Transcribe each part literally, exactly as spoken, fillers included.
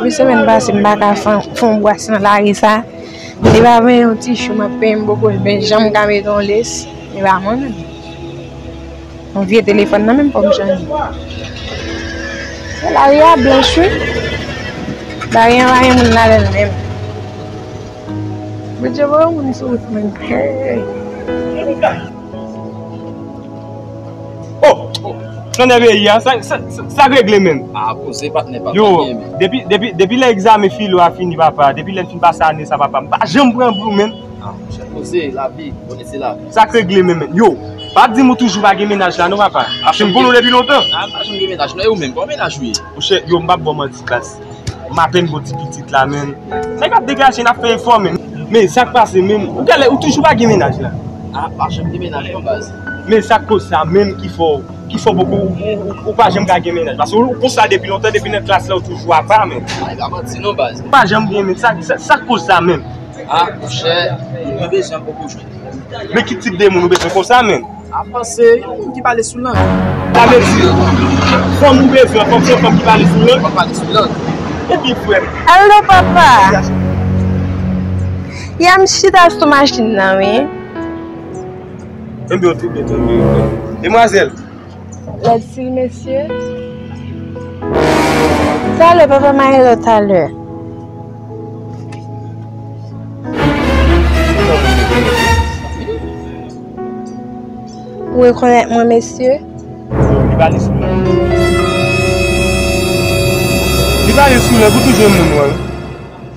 Semèn pase, m pa ka fè, fè yon bwase nan lari sa. Li pa ban yon ti chou, m ap peye m poko, men jan m ka mete yon lesi, li pa mwen menm. Yon vye telefòn nan menm fò m chanje. Se lari a blanch wi. Lari a pa gen moun ladan l menm. Bondye voye yon moun sou wout mwen. Hey. Oh! Tonnè peyi a, sa, sa, sa, sa k regle menm? A, poze patnè pa. Yo, depi, depi, depi lè egzamen filo a fini, papa, depi lè n fin pase ane sa, papa, m pa janm pran bri menm. A, monchè, poze, lavi, konnen se lavi. Sa k regle menm, menm? Yo, pa di m ou toujou pa gen mennaj la non, papa. Paske m konnen w depi lontan. A, m pa janm gen mennaj non, e ou menm, kòman mennaj ou ye? Monchè, yo, m p ap ba w manti, baz. M apèn gen ti pitit la, menm. Nèg ap degaje, n ap fè efò, menm. Men sa k pase, menm? Ou genlè, ou toujou pa gen mennaj la. A, pa janm gen mennaj non, baz. Men sa k koz sa, menm ki fè w, ki fè w poko, ou, ou, ou pa janm ka gen mennaj? Paske ou, ou konsa depi lontan, depi nan klas la, ou toujou apa, menm. A, e pa manti non, baz. Ou pa janm gen, menm. Sa, sa, sa k koz sa, menm? A, monchè, mwen bezwen poko jwenn. Men ki tip de moun ou bezwen konsa, menm? Avanse, yon moun ki pale sou lang. Sa vle di, fanm ou bezwen, fanm se yon fanm ki pale sou lang? Fanm pale sou lang. Ebyen, frè m. Alo, papa. Ya, m chita sou machin nan, wi. Ebyen, w tou byen tonbe, frè m. Demwazèl. Lòd sil, mesye. Talè, papa, m a rele w talè. Ou rekonèt mwen, mesye? Li pale sou lang. Li pale sou lang, ou toujou moun, wi.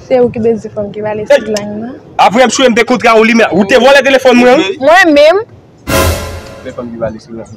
Se ou ki bezwen fanm ki pale sou lang nan? Apre m chwe m te kontra ou li, men ou te vòlè telefòn mwen, wi. Mwen menm? Telefòn ki pale sou lang.